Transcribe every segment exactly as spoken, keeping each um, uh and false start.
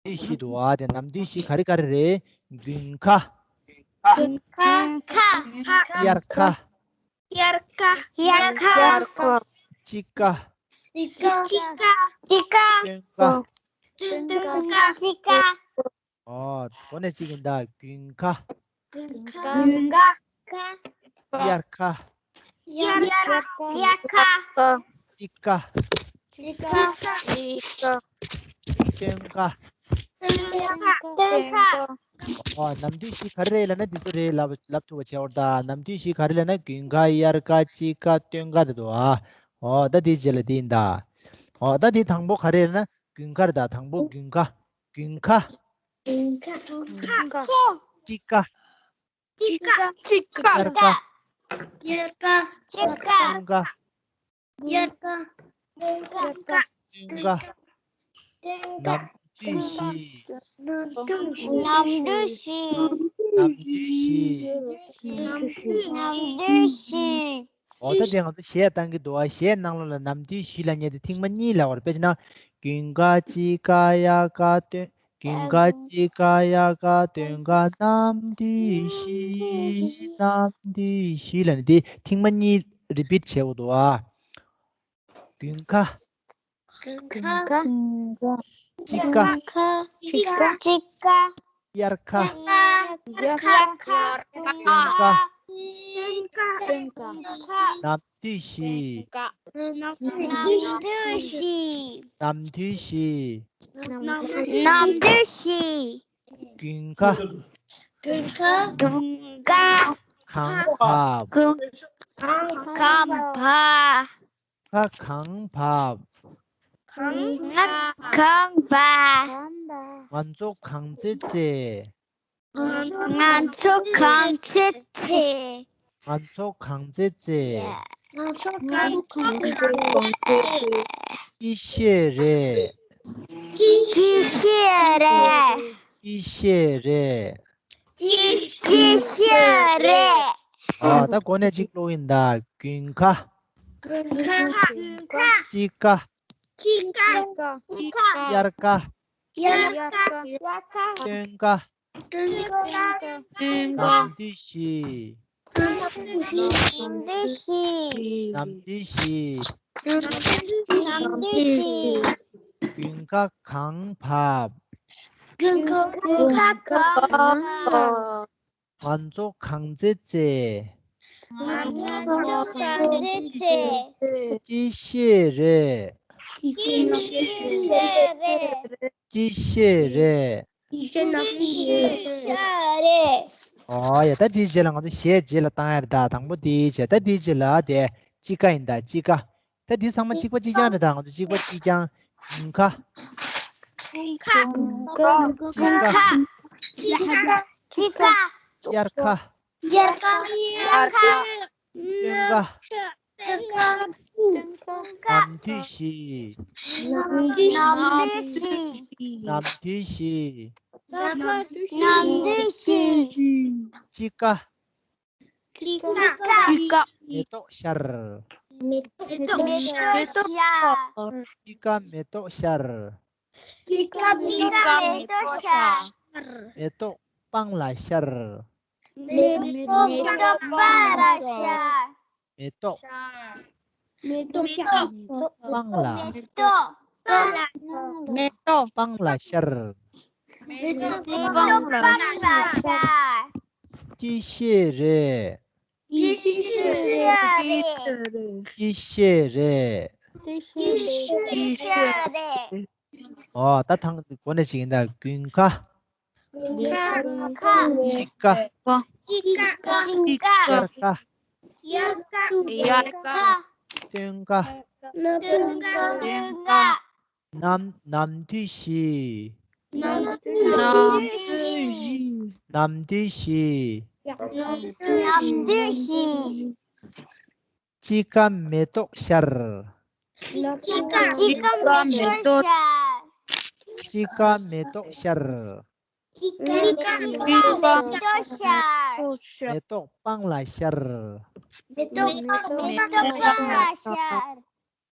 དུས་བཞི་འདུག་ཨ། དེ་ནམ་དུས་བཞི་ག་རེ་ག་རེ་རེད། དགུན་ཁ། དགུན་ཁ། དབྱར་ཁ། དབྱར་ཁ། དབྱར་ཁ། དཔྱིད་ཁ། དཔྱིད་ཁ། དཔྱིད་ཁ། སྟོན་ཁ། སྟོན་ཁ། དཔྱིད་ཁ། ཨོ། གོ་གནས་གཅིག་ཡིན་ད། དགུན་ཁ། དགུན་ཁ། དགུན་ཁ། དབྱར་ཁ། དབྱར་ཁ། དབྱར་ཁ། དཔྱིད་ཁ། དཔྱིད་ཁ། དཔྱིད་ཁ། སྟོན་ཁ། སྟོན་ཁ། སྟོན་ཁ། ཨོ། ནམ་དུས་བཞི་ག་རེ་རེད་ལབ་ན་འདི་ཚོ་རེད་ལབ་ལབ་ཐུབ་པ་བྱས་འོར་ད། ནམ་དུས་བཞི་ག་རེ་ལབ་ན་དགུན་ཁ། དབྱར་ཁ། དཔྱིད་ཁ། སྟོན་ཁ་དེ་འདུག་ཨ། ཨོ། ད་དེའི་རྗེས་ལ་དེ་ཡིན་ད། ཨོ། ད་དེ་དང་པོ་ག་རེ་རེད་ན་དགུན་ཁ་རེད་ད། དང་པོ་དགུན་ཁ། དགུན་ཁ། དགུན་ཁ། དཔྱིད་ཁ། དཔྱིད་ཁ། དཔྱིད་ཁ། དབྱར་ཁ། དབྱར་ཁ། དབྱར་ཁ། སྟོན་ཁ། དབྱར་ཁ། སྟོན་ཁ། སྟོན་ཁ། སྟོན་ཁ། ནམ་དུས་བཞི། ནམ་དུས་བཞི། ནམ་དུས་བཞི། ནམ་དུས་བཞི། ནམ་དུས་བཞི། འོ་ད་དེ་ང་ཚོ་གཞས་བཏང་གི་འདུག་ཨ། གཞས་ནང་ལོགས་ལ་ནམ་དུས་བཞི་ལབ་མཁན་དེ་ཐེངས་མ་གཉིས་ལབ་པ་རེད། དཔེ་བྱས་ན། དགུན་ཁ། དཔྱིད་ཁ། དབྱར་ཁ། སྟོན། དགུན་ཁ། དཔྱིད་ཁ། དབྱར་ཁ། སྟོན་ཁ། ནམ་དུས་བཞི། ནམ་དུས་བཞི་ལབ་ནས་དེ་ཐེངས་མ་གཉིས་རི་པིཊ་བྱེད་དགོས་འདུག་ཨ། དགུན་ཁ། དགུན་ཁ། དགུན་ཁ། དཔྱིད་ཁ། དགུན་ཁ། དཔྱིད་ཁ། དཔྱིད་ཁ། དབྱར་ཁ། དབྱར་ཁ། དབྱར་ཁ། སྟོན་ཁ། སྟོན་ཁ། སྟོན་ཁ། ནམ་དུས་བཞི། ནམ་དུས་བཞི། ནམ་དུས་བཞི། ནམ་དུས་བཞི། དགུན་ཁ། དགུན་ཁ། དགུན་ཁ། གངས་བབས། དགུན། གངས་བབས། ཁ་གངས་བབས། ང་གངས་བབས། ང་ཚོ་གངས་རྩེད་རྩེ། ང་ཚོ་གངས་རྩེད་རྩེ། ང་ཚོ་གངས་རྩེད་རྩེ། ང་ཚོ་གངས་རྩེད་རྩེ། ཅི་བཤད་རེད། ཅི་བཤད་རེད། ཅི་བཤད་རེད། ཅི་བཤད་རེད། ཨ། ད་གོ་གནས་གཅིག་ཀློག་ཡིན་ད། དགུན་ཁ། དགུན་ཁ། དགུན་ཁ། དཔྱིད་ཁ། དཔྱིད་ཁ། དཔྱིད་ཁ། དབྱར་ཁ། དབྱར་ཁ། དབྱར་ཁ། སྟོན་ཁ། སྟོན་ཁ། སྟོན་ཁ། ནམ་དུས་བཞི། ནམ་དུས་བཞི། ནམ་དུས་བཞི། ནམ་དུས་བཞི། དགུན་ཁ་གངས་བབས། དགུན་ཁ། དགུན་ཁ་གངས་བབས། ང་ཚོ་གངས་རྩེད་རྩེ། ང་ཚོ་གངས་རྩེད་རྩེ། ཅི་བཤད་རེད། ཅི་བཤད་རེད། ཅི་བཤད་རེད། ཅི་བཤད་རེད། ཨོ་ཡ། ད་དེའི་རྗེས་ལ་ང་ཚོ་གཞས་རྗེས་ལ་བཏང་ཡ་རེད་ད། དང་པོ་དེའི་རྗེས། ད་དེའི་རྗེས་ལ་དེ་དཔྱིད་ཁ་ཡིན་ད། དཔྱིད་ཁ། ད་འདི་ཚང་མ་གཅིག་པ་གཅིག་རྐྱང་རེད་ད། ང་ཚོ་གཅིག་པ་གཅིག་རྐྱང་། དགུན་ཁ། དགུན་ཁ། དཔྱིད་ཁ། དཔྱིད་ཁ། དབྱར་ཁ། དབྱར་ཁ། དབྱར་ཁ། སྟོན་ཁ། སྟོན་ཁ། ནམ་དུས་བཞི། ནམ་དུས་བཞི། ནམ་དུས་བཞི། ནམ་དུས་བཞི། དཔྱིད་ཀ། དཔྱིད་ཀ། མེ་ཏོག་ཤར། མེ་ཏོག་ཤར། དཔྱིད་ཀ་མེ་ཏོག་ཤར། དཔྱིད་ཀ་མེ་ཏོག་ཤར། མེ་ཏོག་སྤང་ལ་ཤར། མེ་ཏོག་སྤང་ལ་ཤར། མེ་ཏོག་མེ་ཏོག་ཤར། སྤང་ལ། མེ་ཏོག་སྤང་ལ། མེ་ཏོག་སྤང་ལ་ཤར། མེ་ཏོག་སྤང་ལ་ཤར། ཅི་བཤད་རེད། ཅི་བཤད་རེད། ཅི་བཤད་རེད། ཅི་བཤད་རེད། ཨོ། ད་ཐང་གོ་ནས་ཅིག་ཡིན་ད། དགུན་ཁ། དགུན་ཁ། དཔྱིད་ཀ། དཔྱིད་ཀ། དཔྱིད་ཀ། དབྱར་ཁ། དབྱར་ཁ། དབྱར་ཁ། སྟོན་ཁ། སྟོན་ཁ། སྟོན་ཁ། ནམ་ནམ་དུས་བཞི། ནམ་དུས་བཞི། ནམ་དུས་བཞི། ནམ་དུས་བཞི། དཔྱིད་ཀ་མེ་ཏོག་ཤར། དཔྱིད་ཀ་མེ་ཏོག་ཤར། དཔྱིད་ཀ་མེ་ཏོག་ཤར། དཔྱིད་ཀ་མེ་ཏོག་ཤར། མེ་ཏོག་སྤང་ལ་ཤར། མེ་ཏོག་མེ་ཏོག་སྤང་ལ་ཤར།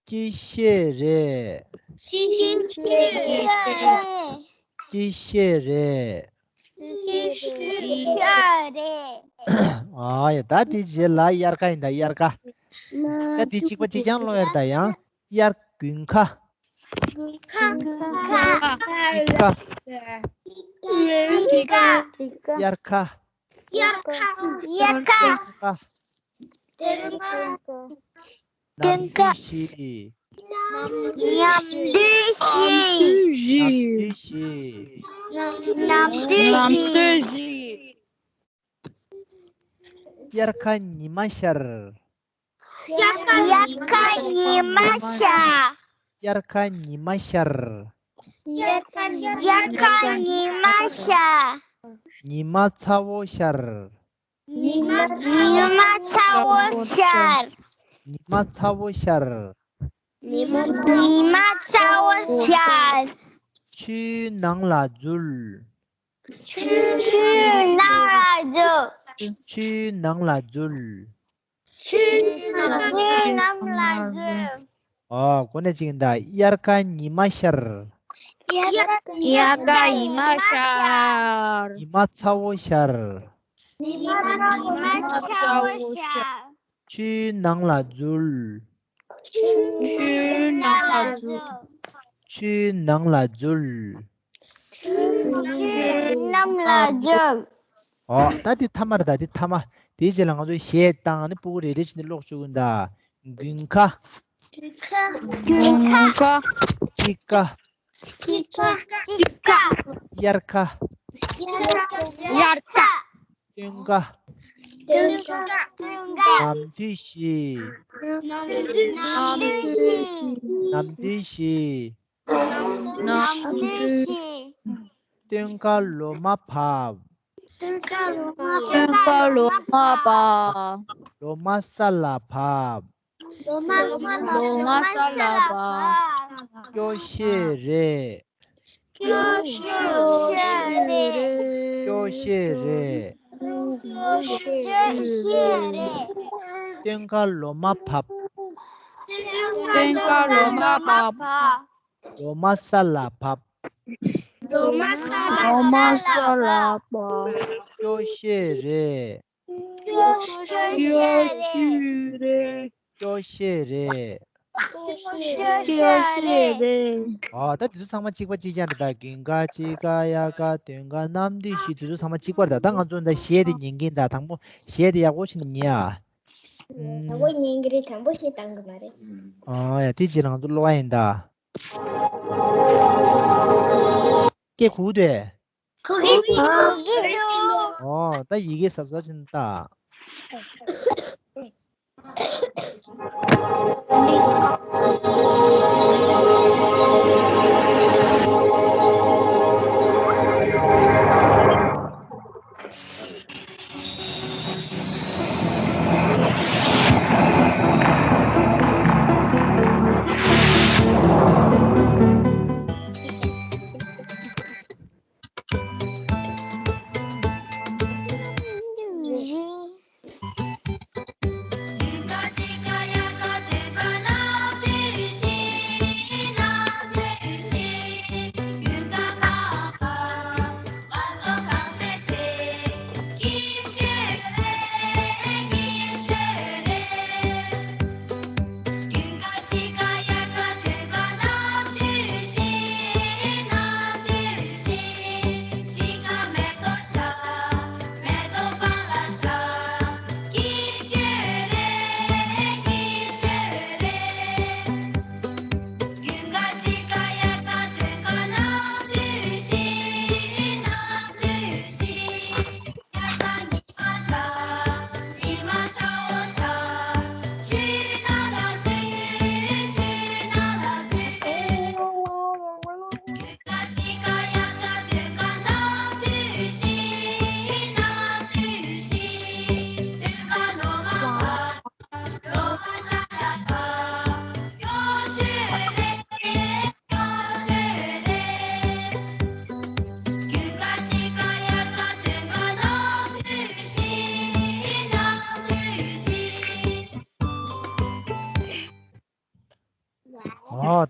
ཅི་བཤད་རེད། ཅི་བཤད་རེད། ཅི་ཤེས་རེད། ཅི་ཤེས་རེད། ཨ་ཡ། ད་དེ་རྗེས་ལ་དབྱར་ཁ་ཡིན་ད། དབྱར་ཁ། ད་དེ་གཅིག་པ་གཅིག་རྐྱང་ཀློག་ཡ་རེད་ད། ཡང་དབྱར། དགུན་ཁ། དགུན་ཁ། དགུན་ཁ། དཔྱིད་ཁ། དཔྱིད་ཁ། དཔྱིད་ཁ། དབྱར་ཁ། དབྱར་ཁ། དབྱར་ཁ། སྟོན་ཁ། སྟོན་ཁ། སྟོན་ཁ། ནམ་དུས་བཞི། ནམ་དུས་བཞི། ནམ་དུས་བཞི། ནམ་དུས་བཞི། དབྱར་ཁ་ཉི་མ་ཤར། དབྱར་ཁ་ཉི་མ་ཤར། དབྱར་ཁ་ཉི་མ་ཤར། དབྱར་ཁ་ཉི་མ་ཤར། ཉི་མ་ཚ་བོ་ཤར། ཉི་མ་ཚ་བོ་ཤར། ཉི་མ་ཚ་བོ་ཤར། ཉི་མ་ཚ་བོ་ཤར། ཆུའི་ནང་ལ་འཛུལ། ཆུའི་ནང་ལ་འཛུལ། ཆུའི་ནང་ལ་འཛུལ། ཆུའི་ནང་ལ་འཛུལ། ཨོ། གོ་ནས་ཅིག་ཡིན་ད། དབྱར་ཁ་ཉི་མ་ཤར། དབྱར་ཁ་ཉི་མ་ཤར། ཉི་མ་ཚ་བོ་ཤར། ཉི་མ་ཚ་བོ་ཤར། ཆུའི་ནང་ལ་འཛུལ། ཆུའི་ནང་ལ་འཛུལ། ཆུའི་ནང་ལ་འཛུལ། ཆུའི་ནང་ལ་འཛུལ། ཨོ། ད་འདི་མཐའ་མ་རེད་ད། འདི་མཐའ་མ། དེའི་རྗེས་ལ་ང་ཚོ་གཞས་བཏང་ནས་སྤུ་གུ་རེ་རེ་བྱས་ནས་ཀློག་བཅུག་གི་ཡིན་ད། དགུན་ཁ། དགུན་ཁ། དཔྱིད་ཁ། དཔྱིད་ཁ། དཔྱིད་ཁ། དབྱར་ཁ། དབྱར་ཁ། སྟོན་ཁ། སྟོན་ཁ། ནམ་དུས་བཞི། ནམ་དུས་བཞི། ནམ་དུས་བཞི། ནམ་དུས་བཞི། སྟོན་ཁ་ལོ་མ་བབས། སྟོན་ཁ་ལོ་མ་བབས། ལོ་མ་ས་ལ་བབས། ལོ་མ་ས་ལ་ལོ་མ་ས་ལ་བབས། སྐྱོ་ཤོས་རེད། སྐྱོ་ཤོས་རེད། སྐྱོ་ཤོས་རེད། སྐྱོ་ཤོས་རེད། སྟོན་ཁ་ལོ་མ་བབས། སྟོན་ཁ་ལོ་མ་བབས། ལོ་མ་ས་ལ་བབས། ལོ་མ་ས་ལ་བབས། སྐྱོ་ཤོས་རེད། སྐྱོ་ཤོས་རེད། སྐྱོ་ཤོས་རེད། སྐྱོ་ཤོས་རེད། ཨོ། ད་དེ་ཚོ་ཚང་མ་གཅིག་པ་གཅིག་རྐྱང་རེད་ད། དགུན་ཁ། དཔྱིད་ཁ། དབྱར་ཁ། སྟོན་ཁ། ནམ་དུས་བཞི། དེ་ཚོ་ཚང་མ་གཅིག་པ་རེད་ད། ད་ང་ཚོ་འདི་གཞས་དེ་ཉན་གྱིན་ད། དང་པོ་གཞས་དེ་ཡག་པོ་བྱས་ནས་ཉན་ཨ། དང་པོ་ཉན་གྱི་རེད། དང་པོ་གཞས་བཏང་གི་མ་རེད། ཨོ་ཡ། དེ་རྗེས་ལ་ང་ཚོ་ཀློག་ཡ་ཡིན་ད། སྐད་གོ་གི་འདུག་གས། གོ་གི་འདུག་ཨོ། ད་ཡི་གེ་གཟབ་གཟབ་བྱས་ནས་ལྟ།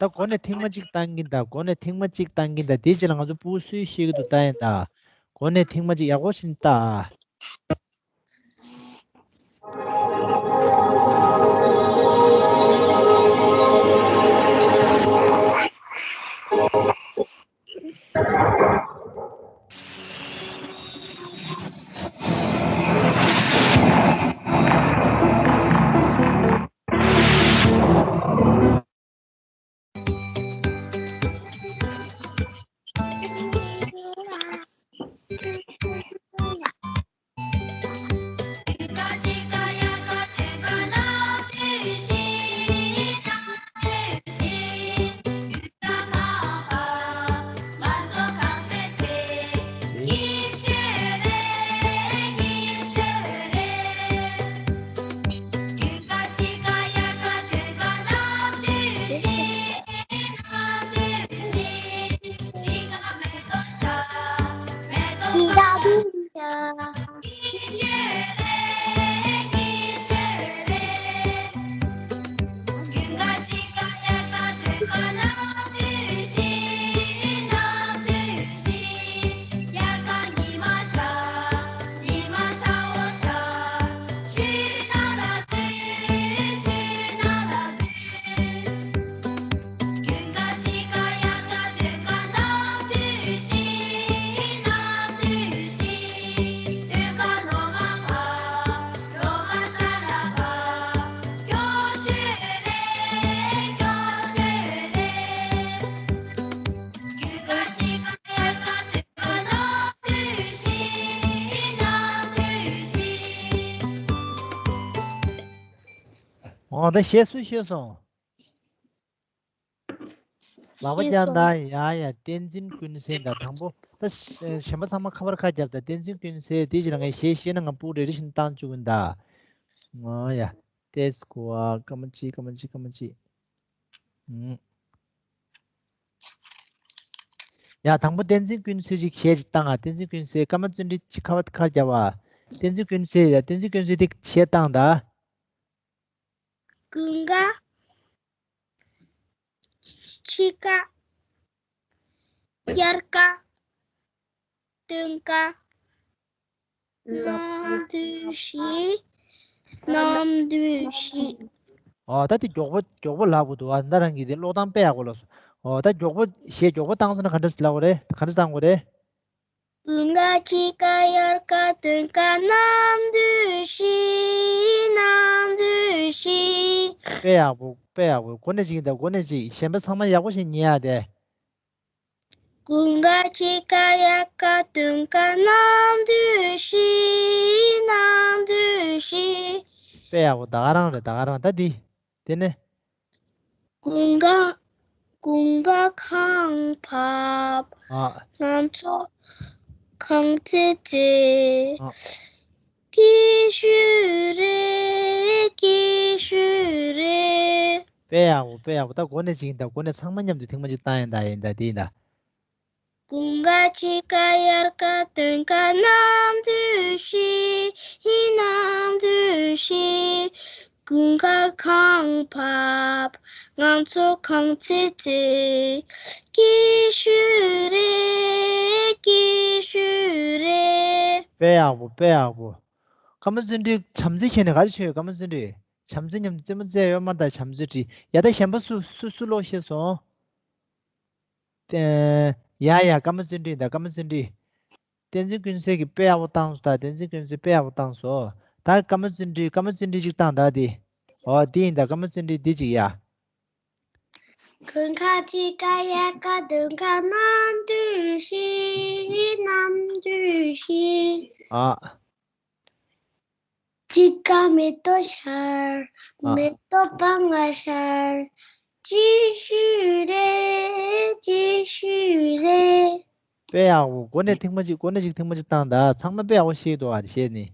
ད་འགོ་ནས་ཐེངས་མ་གཅིག་བཏང་གིན་ད། འགོ་ནས་ཐེངས་མ་གཅིག་བཏང་གིན་ད། དེའི་རྗེས་ལ་ང་ཚོ་ཕྲུ་གུ་སུས་ཤེས་ཀྱི་འདུག་ལྟ་ཡིན་ད། འགོ་ནས་ཐེངས་མ་གཅིག་ཡག་པོ་ཞིག་ལྟ་ཨ། འོ་ད་གཞས་སུ་ཤེས་སོང་། ལག་པ་ཤེས་བརྐྱངས་སོང་། ད། ཡ་ཡ། བསྟན་འཛིན་ཀུན་གསལ་ད། དང་པོ་ད་གཞན་པ་ཚང་མ་ཁ་པར་ཁ་བརྒྱབ་ད། བསྟན་འཛིན་ཀུན་གསལ་དེ་ཅི་ལ་ངས་གཞས་ཤེས་ན་ང་ཕྲུ་གུ་རེ་རེ་བཞིན་བཏང་བཅུག་གིན་ད། ང་ཡ། ཏེས་ཀོ་ཨ། ཀ་མ་ཅི་ཀ་མ་ཅི་ཀ་མ་ཅི། ཡ། དང་པོ་བསྟན་འཛིན་ཀུན་གསལ་ཅིག་གཞས་ཅིག་བཏང་ཨ། བསྟན་འཛིན་ཀུན་གསལ། ཀ་མ་བརྩོན་འགྲུས་ཅིག་ཁ་བ་ཁ་རྒྱབ་ཨ། བསྟན་འཛིན་ཀུན་གསལ་ཡ། བསྟན་འཛིན་ཀུན་གསལ་དེ་གཞས་བཏང་ད། ཀུན་དགའ། འཆི་ཁ། དབྱར་ཁ། སྟོན་ཁ། ནམ་དུས་བཞི། ནམ་དུས་བཞི། ཨོ་ད་དེ་མགྱོགས་པོ་མགྱོགས་པོ་ལབ་དགོས་འདུག་ཨ། ད་རང་གིས་དེ་ཀློག་སྟངས་དཔེ་ཡག་པོ་ལབ་སོང་། ཨོ་ད་མགྱོགས་པོ་གཞས་མགྱོགས་པོ་བཏང་སོང་ན་ག་འདྲ་ལབ་དགོས་རེད། ག་འདྲ་བཏང་དགོས་རེད། ཀུན་དགའ་འཆི་ཁ་དབྱར་ཁ་སྟོན་ཁ་ནམ་དུས་བཞི། ནམ་དུས་བཞི། དཔེ་ཡག་པོ་དཔེ་ཡག་པོ། འགོ་ནས་ཅིག་ཡིན་ད། འགོ་ནས་ཅིག་གཞན་པ་ཚང་མ་ཡག་པོ་ཞིག་ཉན་ཡ་དེ། ཀུན་དགའ་འཆི་ཁ་དབྱར་ཁ་སྟོན་ཁ་ནམ་དུས་བཞི། ནམ་དུས་བཞི། དཔེ་ཡག་པོ། ད་ག་རང་རེད། ད་ག་རང་། ད་འདི། དེ་ནས། ཀུན་དགའ། ཀུན་དགའ་ཁང་བབས། ཨ། ང་ཚོ་གངས་རྩེད་རྩེ། ཨ། སྐྱིད་ཤོས་རེད། སྐྱིད་ཤོས་རེད། དཔེ་ཡག་པོ། དཔེ་ཡག་པོ། ད་འགོ་ནས་ཅིག་ཡིན་ད། འགོ་ནས་ཚང་མ་མཉམ་དུ་ཐེངས་མ་གཅིག་བཏང་ཡིན་ད། ཡིན་ད། དེ་ཡིན་ད། ཀུན་དགའ་འཆི་ཁ་དབྱར་ཁ་སྟོན་ཁ་ནམ་དུས་བཞི། ནམ་དུས་བཞི། ཀུན་དགའ་ཁང་བབས། ང་ཚོ་གངས་རྩེད་རྩེ། སྐྱིད་ཤོས་རེད། སྐྱིད་ཤོས་རེད། དཔེ་ཡག་པོ། དཔེ་ཡག་པོ། ཀརྨ་བརྩོན་འགྲུས་བྱམས་བརྩེ་ཁྱེད་ནས་ག་རེ་བྱོས་ཡོད། ཀརྨ་བརྩོན་འགྲུས། བྱམས་བརྩེ་མཉམ་དུ་རྩེད་མོ་རྩེ་ཡོད་མ་རེད་ད། བྱམས་བརྩེ་བྲིས་ཡ། ད་གཞན་པ་སུ་སུ་སུ་ཀློག་ཤེས་སོང་། ཡ་ཡ། ཀརྨ་བརྩོན་འགྲུས་ད། ཀརྨ་བརྩོན་འགྲུས། བསྟན་འཛིན་ཀུན་གསལ་གྱིས་དཔེ་ཡག་པོ་བཏང་སོང་ད། བསྟན་འཛིན་ཀུན་གསལ་དཔེ་ཡག་པོ་བཏང་སོང་། ད་ཀརྨ་བརྩོན་འགྲུས། ཀརྨ་བརྩོན་འགྲུས་ཅིག་བཏང་ད་དེ། ཨོ་དེ་ཡིན་ད། ཀརྨ་བརྩོན་འགྲུས་འདི་ཅིག་ཡ། ཀུན་དགའ་འཆི་ཁ་དབྱར་ཁ་སྟོན་ཁ་ནམ་དུས་བཞི། ནམ་དུས་བཞི། ཨ། དཔེ་ཡག་པོ། འགོ་ནས་ཐེངས་མ་གཅིག་འགོ་ནས་གཅིག་ཐེངས་མ་གཅིག་བཏང་ད། ཚང་མ་དཔེ་ཡག་པོ་ཤེས་འདུག་ཨ། དེ་བཤད་ནི།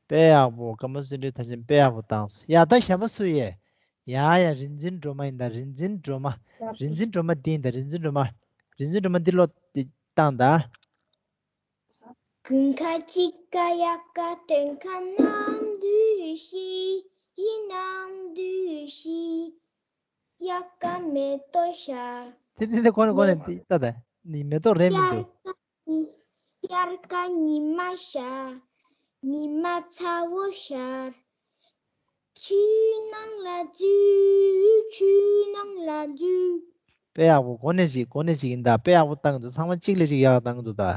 དཔེ་ཡག་པོ། ཀརྨ་བརྩོན་འགྲུས་ད་ཅིག་དཔེ་ཡག་པོ་བཏང་སོང་ཡ། ད་གཞན་པ་སུ་ཡས། ཡ་ཡ། རིག་འཛིན་སྒྲོལ་མ་ཡིན་ད། རིག་འཛིན་སྒྲོལ་མ། རིག་འཛིན་སྒྲོལ་མ་འདི་ཡིན་ད། རིག་འཛིན་སྒྲོལ་མ། རིག་འཛིན་སྒྲོལ་མ་འདི་ཀློག་སྟེ་བཏང་ད། དགུན་ཁ་དཔྱིད་ཀ་དབྱར་ཁ། སྟོན་ཁ་ནམ་དུས་བཞི། ནམ་དུས་བཞི། དབྱར་ཁ་མེ་ཏོག་ཤར། དེ་དེ་དེ་གོ་ནས་གོ་ནས་མེ་ད་ད་ནི་མེ་ཏོག་རེད་མི་འདུག་དབྱར་ཁ་ཉི་དབྱར་ཁ་ཉི་མ་ཤར། ཉི་མ་ཚ་བོ་ཤར། ཆུའི་ནང་ལ་འཛུལ། ཆུའི་ནང་ལ་འཛུལ། དཔེ་ཡག་པོ། གོ་ནས་ཅིག་གོ་ནས་ཅིག་ཡིན་ད། དཔེ་ཡག་པོ་བཏང་འདུག་ཚང་མ་གཅིག་ལས་གཅིག་ཡག་བཏང་འདུག་ད།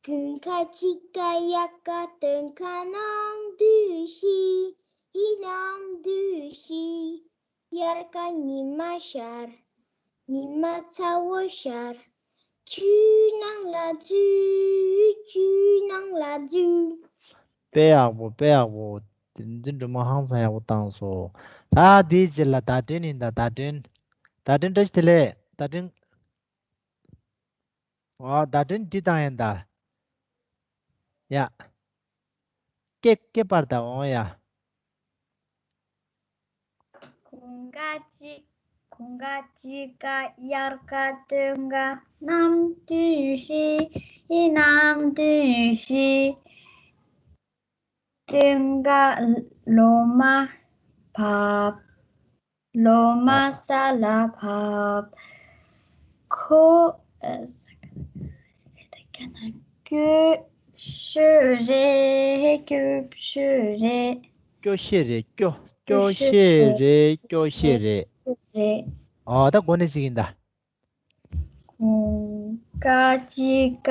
དགུན་ཁ་དཔྱིད་ཀ་དབྱར་ཁ། སྟོན་ཁ་ནམ་དུས་བཞི། ནམ་དུས་བཞི། དབྱར་ཁ་ཉི་མ་ཤར། ཉི་མ་ཚ་བོ་ཤར། ཆུའི་ནང་ལ་འཛུལ། ཆུའི་ནང་ལ་འཛུལ། དཔེ་ཡག་པོ། དཔེ་ཡག་པོ། དེ་འཛིན་སྒྲོལ་མ་ཧང་སང་ཡག་པོ་བཏང་སོང་། ད་དེའི་རྗེས་ལ་བརྡ་སྤྲོད་ཡིན་ད། བརྡ་སྤྲོད། བརྡ་སྤྲོད། བཀྲ་ཤིས་བདེ་ལེགས། བརྡ་སྤྲོད། ཨོ། བརྡ་སྤྲོད་འདི་བཏང་ཡིན་ད། ཡ། སྐེ་སྐེ་སྤར་ད། འོང་ཡ། དགུན་ཁ་དཔྱིད་དགུན་ཁ་དཔྱིད་ཀ་དབྱར་ཁ། སྟོན་ཁ་ནམ་དུས་བཞི། ནམ་དུས་བཞི། སྟོན་ཁ་ལོ་མ་བབས། ལོ་མ་ས་ལ་བབས། ཁོ། ཨ། སྐྱོ་ཤོས་རེད། སྐྱོ་ཤོས་རེད། སྐྱོ་ཤོས་རེད། སྐྱོ་སྐྱོ་ཤོས་རེད། སྐྱོ་ཤོས་རེད། རེད། ཨོ། ད་གོ་ནས་ཅིག་ཡིན་ད། དགུན་ཁ་དཔྱིད་ཀ་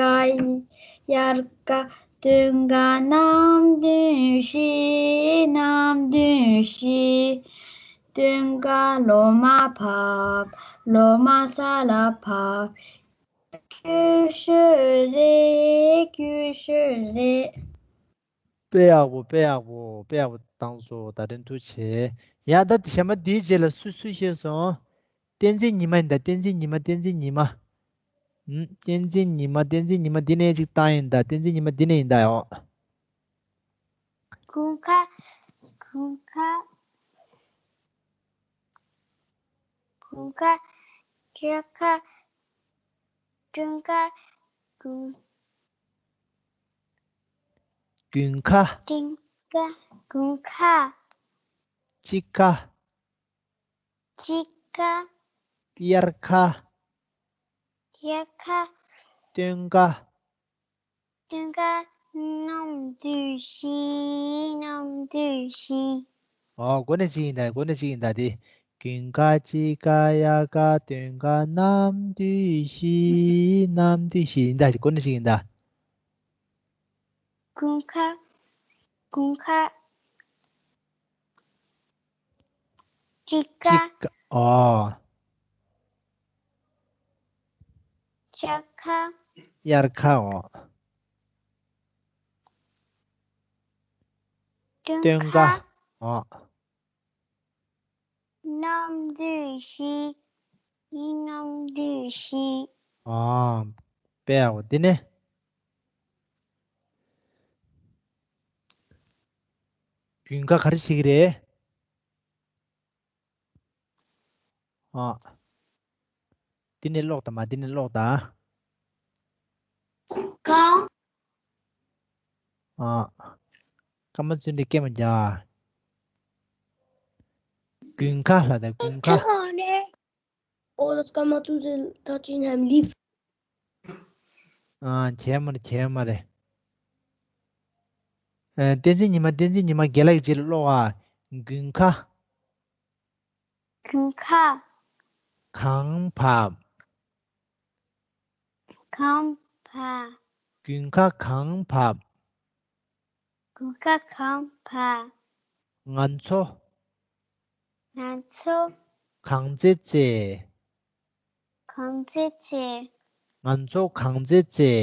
དབྱར་ཁ། སྟོན་ཁ་ནམ་དུས་བཞི། ནམ་དུས་བཞི། སྟོན་ཁ་ལོ་མ་བབས། ལོ་མ་ས་ལ་བབས། སྐྱོ་ཤོས་རེད། སྐྱོ་ཤོས་རེད། དཔེ་ཡག་པོ། དཔེ་ཡག་པོ། དཔེ་ཡག་པོ་བཏང་སོང་། བརྡ་སྤྲོད་ཐུགས་རྗེ་ཆེ། ཡ། ད་གཞན་པ་འདིའི་རྗེས་ལ་སུ་སུ་ཤེས་སོང་། བསྟན་འཛིན་ཉི་མ་ཡིན་ད། བསྟན་འཛིན་ཉི་མ། བསྟན་འཛིན་ཉི་མ། ཨུམ། བསྟན་འཛིན་ཉི་མ། བསྟན་འཛིན་ཉི་མ་འདི་ནས་ཅིག་བཏང་ཡིན་ད། བསྟན་འཛིན་ཉི་མ་འདི་ནས་ཡིན་ད། ཡོ། དགུན་ཁ། དགུན་ཁ། དགུན་ཁ། དབྱར་ཁ། སྟོན་ཁ། དགུན། དགུན་ཁ། སྟོན་ཁ། དགུན་ཁ། དཔྱིད་ཁ། དཔྱིད་ཁ། དབྱར་ཁ། དབྱར་ཁ། སྟོན་ཁ། སྟོན་ཁ། ནམ་དུས་བཞི། ནམ་དུས་བཞི། ཨོ། གོ་ནས་ཅིག་ཡིན་ད། གོ་ནས་ཅིག་ཡིན་ད་དེ། དགུན་ཁ་དཔྱིད་ཁ་དབྱར་ཁ་སྟོན་ཁ་ནམ་དུས་བཞི། ནམ་དུས་བཞི་ཡིན་ད། གོ་ནས་ཅིག་ཡིན་ད། དགུན་ཁ། དགུན་ཁ། དཔྱིད་ཀ། དཔྱིད་ཀ། ཨོ། དབྱར་ཁ། དབྱར་ཁ། ཨོ། སྟོན་སྟོན་ཁ། ཁ། ཨོ། ནམ་དུས་བཞི། ནམ་དུས་བཞི། ཨོ། དཔེ་ཡག་པོ། འདི་ནས། དགུན་ཁ་ག་རེ་བྱེད་ཀྱི་རེད། ཨ། འདི་ནས་ཀློག་དང་མ། འདི་ནས་ཀློག་དང་། ཀ། ཨ། སྐར་མ་བཙུན་དེ་སྐད་མ་རྒྱག་དགུན་ཁ་ལ་དང་དགུན་ཁ། Oh, das kann man zu den Tatschin Heim lief. ཨ། བྱས་མ་རེད། བྱས་མ་རེད། ཨ། བསྟན་འཛིན་ཉི་མ། བསྟན་འཛིན་ཉི་མ་རྒན་ལགས་ཀྱི་རྗེས་ལ་ཀློག་ཨ། དགུན་ཁ། དགུན་ཁ། གངས་བབས། གངས་བབས། དགུན་ཁ་གངས་བབས། དགུན་ཁ་གངས་བབས། ང་ཚོ། ང་ཚོ། གངས་རྩེད་རྩེ། གངས་རྩེད་རྩེ། ང་ཚོ་གངས་རྩེད་རྩེ།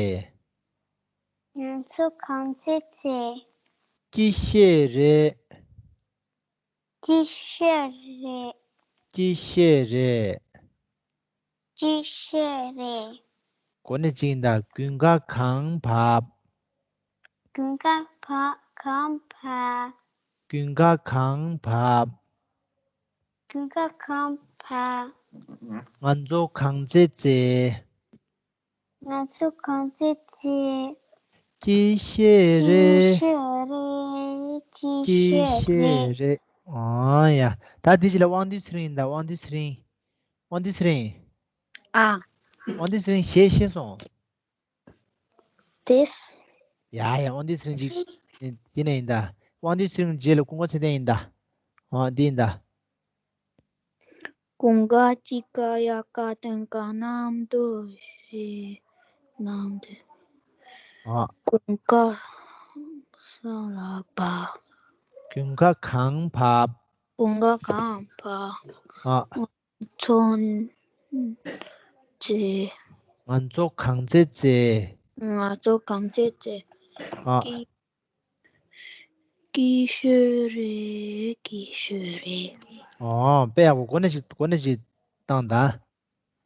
ང་ཚོ་གངས་རྩེད་རྩེ། སྐྱིད་ཤོས་རེད། སྐྱིད་ཤོས་རེད། སྐྱིད་ཤོས་རེད། སྐྱིད་ཤོས་རེད། གོ་གནས་གཅིག་ཡིན་ད། དགུན་ཁ་གངས་བབས། དགུན་ཁ་བབས། གངས་བབས། ཀུན་དགའ་གང་བབ། ཀུན་དགའ་གང་བབ། ང་ཚོ་གང་རྩེ་རྩེ། ང་ཚོ་གང་རྩེ་རྩེ། ཅི་བཤད་རེད། ཅི་བཤད་རེད། ཅི་བཤད་རེད། ཨོ་ཡ། ད་འདི་ཅི་ལ་དབང་འདུས་ཚེ་རིང་ཡིན་ད། དབང་འདུས་ཚེ་རིང་། དབང་འདུས་ཚེ་རིང་། ཨ། དབང་འདུས་ཚེ་རིང་གཞས་ཤེས་སོང་། དེས། ཡ་ཡ། དབང་འདུས་ཚེ་རིང་ཅིག་འདི་ནས་ཡིན་ད། དབང་འདུས་ཚེ་རིང་རྗེས་ལ་ཀུན་དགའ་ཚེ་བརྟན་ཡིན་ད། ཨོ་འདི་ཡིན་ད། ཀུན་དགའ་གཅིག་དགའ་དབྱར་ཁ་སྟོན་ཁ། གནམ་དུ་བཞད་གནམ་དུ། ཨ། ཀུན་དགའ་ས་ལ་བབས། ཀུན་དགའ་གང་བབས། ཀུན་དགའ་གང་བབས། ཨ། ཚོང་རྩེ། ང་ཚོ་གང་རྩེ་རྩེ། ང་ཚོ་གང་རྩེ་རྩེ། ཨ། ཀི་ཀི་ཤོད་རེད། ཀི་ཤོད་རེད། ཨོ་དཔེ་ཡག་པོ། གོ་གནས་ཤིག་གོ་གནས་ཤིག་བཏང་ད།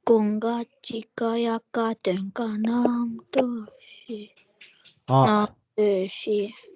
ཀུན་དགའ་གཅིག་དགའ་དབྱར་ཁ་སྟོན་ཁ། གནམ་དུ་བཞད་ཨ། གནམ་དུ་བཞད།